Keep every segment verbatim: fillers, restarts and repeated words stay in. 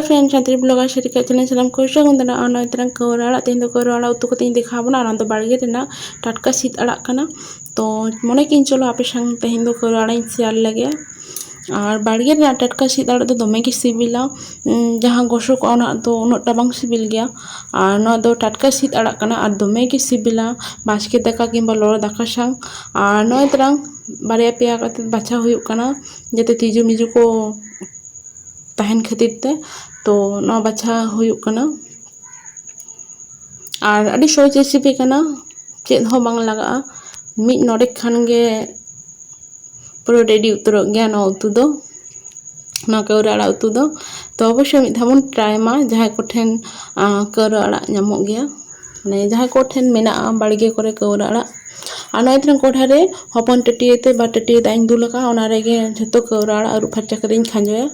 friend, ᱪᱷᱟᱛᱨᱤ blogger ᱥᱮᱨᱤᱠᱟ channel ᱥᱟᱱᱟᱢ ᱠᱚ ᱥᱟᱹᱜᱩᱱ ᱫᱟᱨᱟᱢ᱾ ᱟᱨ ᱱᱚᱜᱼᱚᱭ ᱛᱮᱨᱟᱝ ᱠᱟᱹᱣᱨᱟᱹ ᱟᱲᱟᱜ ᱛᱮᱦᱮᱧ ᱫᱚ ᱠᱟᱹᱣᱨᱟᱹ ᱟᱲᱟᱜ ᱩᱛᱩ ᱠᱟᱛᱮ ᱤᱧ ᱫᱮᱠᱷᱟᱣ ᱵᱚᱱᱟ᱾ ᱚᱱᱟ ᱫᱚ ᱵᱟᱲᱜᱮ ᱨᱮᱱᱟᱜ ᱴᱟᱴᱠᱟ ᱥᱤᱫ ᱟᱲᱟᱜ ᱠᱟᱱᱟ᱾ ᱛᱚ ᱢᱚᱱᱮ ᱠᱮᱫᱟᱹᱧ ᱪᱚᱞᱚ ᱟᱯᱮ ᱥᱟᱝ ᱛᱮᱦᱮᱧ ᱫᱚ ᱠᱟᱹᱣᱨᱟᱹ ᱟᱲᱟᱜ ᱤᱧ share ᱞᱮᱜᱮ᱾ ᱟᱨ ᱵᱟᱲᱜᱮ ᱨᱮᱱᱟᱜ ᱴᱟᱴᱠᱟ ᱥᱤᱫ ᱟᱲᱟᱜ ᱫᱚ ᱫᱚᱢᱮ ᱜᱮ ᱥᱤᱵᱤᱞᱟ᱾ ᱩᱸ, ᱡᱟᱦᱟᱸ ᱜᱚᱥᱚ ᱠᱚᱜᱼᱟ ᱚᱱᱟ ᱫᱚ ᱩᱱᱟᱹᱜ ᱴᱟ ᱵᱟᱝ ᱥᱤᱵᱤᱞ ᱜᱮᱭᱟ᱾ ᱟᱨ ᱱᱚᱣᱟ ᱫᱚ ᱴᱟᱴᱠᱟ ᱥᱤᱫ ᱟᱲᱟᱜ ᱠᱟᱱᱟ ᱟᱨ ᱫᱚᱢᱮ ᱜᱮ ᱥᱤᱵᱤᱞᱟ ᱵᱟᱥᱠᱮ ᱫᱟᱠᱟ ᱠᱤᱝᱵᱟ ᱞᱚᱞᱚ ᱫᱟᱠᱟ ᱥᱟᱝ᱾ ᱟᱨ ᱱᱚᱜᱼᱚᱭ ᱛᱮᱨᱟᱝ ᱵᱟᱨᱭᱟ ᱯᱮᱭᱟ ᱠᱟᱛᱮ ᱵᱟᱪᱷᱟᱣ ᱦᱩᱭᱩᱜ ᱠᱟᱱᱟ, ᱡᱟᱛᱮ ᱛᱤᱡᱩ ᱢᱤᱡᱩ ᱠᱚ ᱛᱟᱦᱮᱱ ᱠᱷᱟᱹᱛᱤᱨ ᱛᱮ᱾ ᱛᱚ ᱱᱚᱣᱟ ᱵᱟᱪᱷᱟᱣ ᱦᱩᱭᱩᱜ ᱠᱟᱱᱟ᱾ ᱟᱨ ᱟᱹᱰᱤ ᱥᱚᱦᱚᱡ recipe ᱠᱟᱱᱟ, ᱪᱮᱫ ᱦᱚᱸ ᱵᱟᱝ ᱞᱟᱜᱟᱜᱼᱟ᱾ ᱢᱤᱫ ᱱᱚᱰᱮᱠ ᱠᱷᱟᱱ ᱜᱮ ᱯᱩᱨᱟᱹ ready ᱩᱛᱟᱹᱨᱚᱜ ᱜᱮᱭᱟ ᱱᱚᱣᱟ ᱩᱛᱩ ᱫᱚ, ᱱᱚᱣᱟ ᱠᱟᱹᱣᱨᱟᱹ ᱟᱲᱟᱜ ᱩᱛᱩ ᱫᱚ᱾ ᱛᱚ ᱚᱵᱚᱥᱥᱳᱭ ᱢᱤᱫ ᱫᱷᱟᱣ ᱵᱚᱱ try ᱢᱟ, ᱡᱟᱦᱟᱸᱭ ᱠᱚᱴᱷᱮᱱ, ᱟᱸ, ᱠᱟᱹᱣᱨᱟᱹ ᱟᱲᱟᱜ ᱧᱟᱢᱚᱜ ᱜᱮᱭᱟ, ᱢᱟᱱᱮ ᱡᱟᱦᱟᱸᱭ ᱠᱚᱴᱷᱮᱱ ᱢᱮᱱᱟᱜᱼᱟ ᱵᱟᱲᱜᱮ ᱠᱚᱨᱮ ᱠᱟᱹᱣᱨᱟᱹ ᱟᱲᱟᱜ᱾ ᱟᱨ ᱱᱚᱜᱼᱚᱭ ᱛᱤᱱᱟᱹᱜ ᱠᱚᱲᱦᱟ ᱨᱮ ᱦᱚᱯᱚᱱ ᱴᱟᱹᱴᱭᱟᱹ ᱛᱮ ᱵᱟᱨ ᱴᱟᱹᱴᱭᱟᱹ ᱫᱟᱜ ᱤᱧ ᱫᱩᱞ ᱟᱠᱟᱫᱼᱟ, ᱚᱱᱟ ᱨᱮᱜᱮ ᱡᱷᱚᱛᱚ ᱠᱟᱹᱣᱨᱟᱹ ᱟᱲᱟᱜ ᱟᱹᱨᱩᱵ ᱯᱷᱟᱨᱪᱟ ᱠᱟᱛᱮ ᱤᱧ ᱠᱷᱟᱸᱡᱚᱭᱟ᱾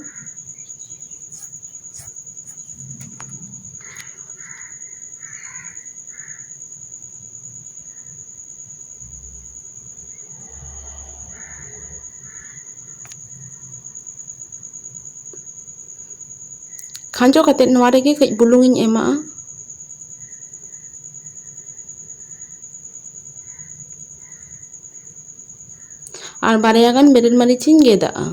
ᱠᱷᱟᱸᱡᱚ ᱠᱟᱛᱮ ᱱᱚᱣᱟ ᱨᱮᱜᱮ ᱠᱟᱹᱡ ᱵᱩᱞᱩᱝ ᱤᱧ ᱮᱢᱟᱜᱼᱟ᱾ ᱟᱨ ᱵᱟᱨᱭᱟ ᱜᱟᱱ ᱵᱮᱨᱮᱞ ᱢᱟᱹᱨᱤᱪ ᱤᱧ ᱜᱮᱫᱟᱜᱼᱟ᱾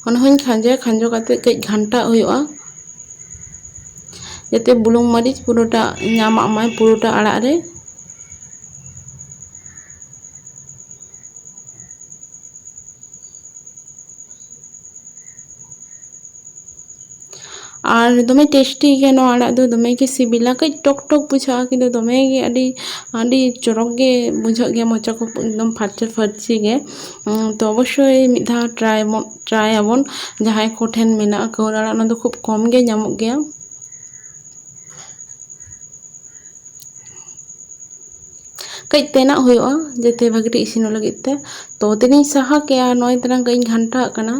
ᱚᱱᱟ ᱦᱚᱸᱧ ᱠᱷᱟᱸᱡᱚᱭᱟ, ᱠᱷᱟᱸᱡᱚ ᱠᱟᱛᱮ ᱠᱟᱹᱡ ᱜᱷᱟᱱᱴᱟᱜ ᱦᱩᱭᱩᱜᱼᱟ, ᱡᱟᱛᱮ ᱵᱩᱞᱩᱝ ᱢᱟᱹᱨᱤᱪ ᱯᱩᱨᱟᱹᱴᱟ ᱧᱟᱢᱟᱜ ᱢᱟᱭ, ᱯᱩᱨᱟᱹᱴᱟ ᱟᱲᱟᱜ ᱨᱮ᱾ ᱟᱨ ᱫᱚᱢᱮ tasty ᱜᱮ ᱱᱚᱣᱟ ᱟᱲᱟᱜ ᱫᱚ, ᱫᱚᱢᱮ ᱜᱮ ᱥᱤᱵᱤᱞᱟ᱾ ᱠᱟᱹᱡ ᱴᱚᱠ ᱴᱚᱠ ᱵᱩᱡᱷᱟᱹᱜᱼᱟ, ᱠᱤᱱᱛᱩ ᱫᱚᱢᱮ ᱜᱮ ᱟᱹᱰᱤ, ᱟᱹᱰᱤ ᱪᱚᱨᱚᱠ ᱜᱮ ᱵᱩᱡᱷᱟᱹᱜ ᱜᱮᱭᱟ, ᱢᱚᱪᱟ ᱠᱚ ᱮᱠᱫᱚᱢ ᱯᱷᱟᱨᱪᱟ ᱯᱷᱟᱹᱨᱪᱤ ᱜᱮ᱾ ᱩᱸ, ᱛᱚ ᱚᱵᱚᱥᱥᱳᱭ ᱢᱤᱫ ᱫᱷᱟᱣ try ᱵᱚᱱ, try ᱟᱵᱚᱱ, ᱡᱟᱦᱟᱸᱭ ᱠᱚᱴᱷᱮᱱ ᱢᱮᱱᱟᱜᱼᱟ ᱠᱟᱹᱣᱨᱟᱹ ᱟᱲᱟᱜ, ᱚᱱᱟ ᱫᱚ ᱠᱷᱩᱵ ᱠᱚᱢ ᱜᱮ ᱧᱟᱢᱚᱜ ᱜᱮᱭᱟ᱾ ᱠᱟᱹᱡ ᱛᱮᱱᱟᱜ ᱦᱩᱭᱩᱜᱼᱟ ᱡᱟᱛᱮ ᱵᱷᱟᱹᱜᱤ ᱴᱷᱤᱠ ᱤᱥᱤᱱᱚᱜ ᱞᱟᱹᱜᱤᱫ ᱛᱮ᱾ ᱛᱚ ᱛᱤᱱᱟᱹᱧ ᱥᱟᱦᱟ ᱠᱮᱜᱼᱟ, ᱱᱚᱜᱼᱚᱭ ᱛᱟᱨᱟᱝ ᱠᱟᱹᱡ ᱤᱧ ᱜᱷᱟᱱᱴᱟ ᱟᱜ ᱠᱟᱱᱟ᱾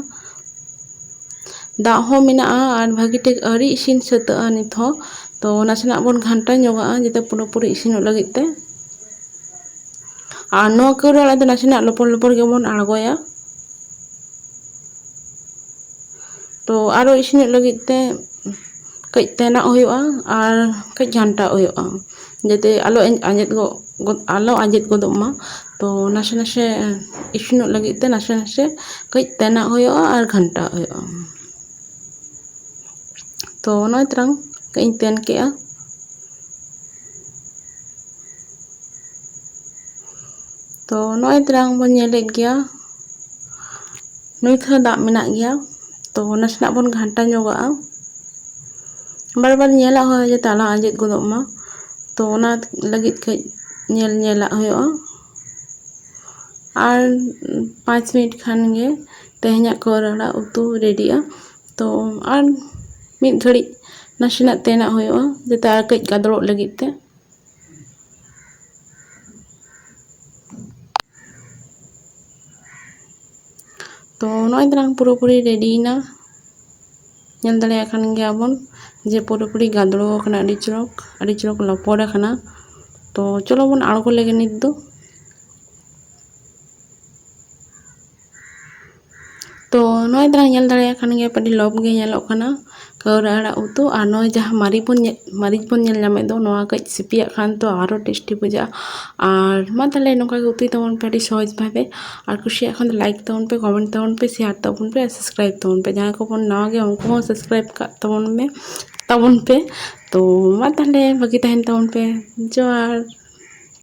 ᱫᱟᱜ ᱦᱚᱸ ᱢᱮᱱᱟᱜᱼᱟ ᱟᱨ ᱵᱷᱟᱹᱜᱤ ᱴᱷᱤᱠ ᱟᱹᱣᱨᱤ ᱤᱥᱤᱱ ᱥᱟᱹᱛᱟᱹᱜᱼᱟ ᱱᱤᱛ ᱦᱚᱸ᱾ ᱛᱚ ᱱᱟᱥᱮᱱᱟᱜ ᱵᱚᱱ ᱜᱷᱟᱱᱴᱟ ᱧᱚᱜᱟᱜᱼᱟ ᱡᱟᱛᱮ ᱯᱩᱨᱟᱹᱯᱩᱨᱤ ᱤᱥᱤᱱᱚᱜ ᱞᱟᱹᱜᱤᱫ ᱛᱮ᱾ ᱟᱨ ᱱᱚᱣᱟ ᱠᱟᱹᱣᱨᱟᱹ ᱟᱲᱟᱜ ᱫᱚ ᱱᱟᱥᱮᱱᱟᱜ ᱞᱚᱯᱚᱲ ᱞᱚᱯᱚᱲ ᱜᱮᱵᱚᱱ ᱟᱬᱜᱚᱭᱟ᱾ ᱛᱚ ᱛᱚ ᱟᱨᱚ ᱤᱥᱤᱱᱚᱜ ᱞᱟᱹᱜᱤᱫ ᱛᱮ ᱠᱟᱹᱡ ᱛᱮᱱᱟᱜ ᱦᱩᱭᱩᱜᱼᱟ ᱟᱨ ᱠᱟᱹᱡ ᱜᱷᱟᱱᱴᱟᱜ ᱦᱩᱭᱩᱜᱼᱟ, ᱡᱟᱛᱮ ᱟᱞᱚ ᱟᱸᱡ-, ᱟᱸᱡᱮᱫ ᱜᱚ-, ᱜᱚᱫ, ᱟᱞᱚ ᱟᱸᱡᱮᱫ ᱜᱚᱫᱚᱜ ᱢᱟ᱾ ᱛᱚ ᱱᱟᱥᱮ ᱱᱟᱥᱮ ᱤᱥᱤᱱᱚᱜ ᱞᱟᱹᱜᱤᱫ ᱛᱮ ᱱᱟᱥᱮ ᱱᱟᱥᱮ ᱠᱟᱹᱡ ᱛᱮᱱᱟᱜ ᱦᱩᱭᱩᱜᱼᱟ ᱟᱨ ᱜᱷᱟᱱᱴᱟᱜ ᱦᱩᱭᱩᱜᱼᱟ᱾ ᱛᱚ ᱱᱚᱜᱼᱚᱭ ᱛᱟᱨᱟᱝ ᱠᱟᱹᱡ ᱤᱧ ᱛᱮᱱ ᱠᱮᱜᱼᱟ᱾ ᱛᱚ ᱱᱚᱜᱼᱚᱭ ᱛᱟᱨᱟᱝ ᱵᱚᱱ ᱧᱮᱞᱮᱫ ᱜᱮᱭᱟ, ᱱᱤᱛ ᱦᱚᱸ ᱫᱟᱜ ᱢᱮᱱᱟᱜ ᱜᱮᱭᱟ᱾ ᱛᱚ ᱱᱟᱥᱮᱱᱟᱜ ᱵᱚᱱ ᱜᱷᱟᱱᱴᱟ ᱧᱚᱜᱟᱜᱼᱟ, ᱵᱟᱨ ᱵᱟᱨ ᱧᱮᱞᱟᱜ ᱦᱩᱭᱩᱜᱼᱟ ᱡᱟᱛᱮ ᱟᱞᱚ ᱟᱸᱡᱮᱫ ᱜᱚᱫᱚᱜ ᱢᱟ᱾ ᱛᱚ ᱚᱱᱟ ᱞᱟᱹᱜᱤᱫ ᱠᱟᱹᱡ ᱧᱮᱞ ᱧᱮᱞᱟᱜ ᱦᱩᱭᱩᱜᱼᱟ᱾ ᱟᱨ ᱯᱟᱸᱪ ᱢᱤᱱᱤᱴ ᱠᱷᱟᱱ ᱜᱮ ᱛᱮᱦᱮᱧᱟᱜ ᱠᱟᱹᱣᱨᱟᱹ ᱟᱲᱟᱜ ᱩᱛᱩ ᱨᱮᱰᱤᱜᱼᱟ᱾ ᱛᱚ ᱟᱨ ᱢᱤᱫ ᱜᱷᱟᱹᱲᱤᱡ ᱱᱟᱥᱮᱱᱟᱜ ᱛᱮᱱᱟᱜ ᱦᱩᱭᱩᱜᱼᱟ ᱡᱟᱛᱮ ᱟᱨ ᱠᱟᱹᱡ ᱜᱟᱫᱚᱲᱚᱜ ᱞᱟᱹᱜᱤᱫ ᱛᱮ᱾ ᱛᱚ ᱱᱚᱜᱼᱚᱭ ᱛᱟᱞᱟᱝ ᱯᱩᱨᱟᱹᱯᱩᱨᱤ ᱨᱮᱰᱤᱭᱮᱱᱟ᱾ ᱧᱮᱞ ᱫᱟᱲᱮᱭᱟᱜ ᱠᱟᱱ ᱜᱮᱭᱟ ᱵᱚᱱ ᱡᱮ ᱯᱩᱨᱟᱹᱯᱩᱨᱤ ᱜᱟᱫᱽᱲᱚ ᱟᱠᱟᱱᱟ, ᱟᱹᱰᱤ ᱪᱚᱨᱚᱠ, ᱟᱹᱰᱤ ᱪᱚᱨᱚᱠ ᱞᱚᱯᱚᱲ ᱟᱠᱟᱱᱟ᱾ ᱛᱚ ᱪᱚᱞᱚ ᱵᱚᱱ ᱟᱬᱜᱚ ᱞᱮᱜᱮ ᱱᱤᱛ ᱫᱚ᱾ ᱛᱚ ᱱᱚᱜᱼᱚᱭ ᱛᱟᱞᱟᱝ ᱧᱮᱞ ᱫᱟᱲᱮᱭᱟᱜ ᱠᱟᱱ ᱜᱮᱭᱟ, ᱟᱹᱰᱤ ᱞᱚᱵᱽ ᱜᱮ ᱧᱮᱞᱚᱜ ᱠᱟᱱᱟ ᱠᱟᱹᱣᱨᱟᱹ ᱟᱲᱟᱜ ᱩᱛᱩ᱾ ᱟᱨ ᱱᱚᱜᱼᱚᱭ ᱡᱟᱦᱟᱸ ᱢᱟᱹᱨᱤᱪ ᱵᱚᱱ ᱧᱮ-, ᱢᱟᱹᱨᱤᱪ ᱵᱚᱱ ᱧᱮᱞ ᱧᱟᱢᱮᱫ ᱫᱚ, ᱱᱚᱣᱟ ᱠᱟᱹᱡ ᱥᱤᱯᱤᱭᱟᱜ ᱠᱷᱟᱱ ᱛᱚ ᱟᱨᱚ ᱴᱮᱥᱴᱤ ᱵᱩᱡᱷᱟᱹᱜᱼᱟ᱾ ᱟᱨ ᱢᱟ ᱛᱟᱦᱚᱞᱮ ᱱᱚᱝᱠᱟ ᱜᱮ ᱩᱛᱩᱭ ᱛᱟᱵᱚᱱ ᱯᱮ ᱟᱹᱰᱤ ᱥᱚᱦᱚᱡᱽ ᱵᱷᱟᱵᱮ᱾ ᱟᱨ ᱠᱩᱥᱤᱭᱟᱜ ᱠᱷᱟᱱ ᱫᱚ ᱞᱟᱭᱤᱠ ᱛᱟᱵᱚᱱ ᱯᱮ, ᱠᱚᱢᱮᱱᱴ ᱛᱟᱵᱚᱱ ᱯᱮ, ᱥᱮᱭᱟᱨ ᱛᱟᱵᱚᱱ ᱯᱮ᱾ ᱡᱟᱦᱟᱸᱭ ᱠᱚᱵᱚᱱ ᱱᱟᱣᱟ ᱜᱮᱭᱟ ᱩᱱᱠᱩ ᱦᱚᱸ ᱥᱟᱵᱥᱠᱨᱟᱭᱤᱵᱽ ᱠᱟᱜ ᱛᱟᱵᱚᱱ ᱢᱮ, ᱛᱟᱵᱚᱱ ᱯᱮ᱾ ᱛᱚ ᱢᱟ ᱛᱟᱦᱚᱞᱮ ᱵᱷᱟᱹᱜᱤ ᱛᱟᱦᱮᱱ ᱛᱟᱵᱚᱱ ᱯᱮ᱾ ᱡᱚᱦᱟᱨ᱾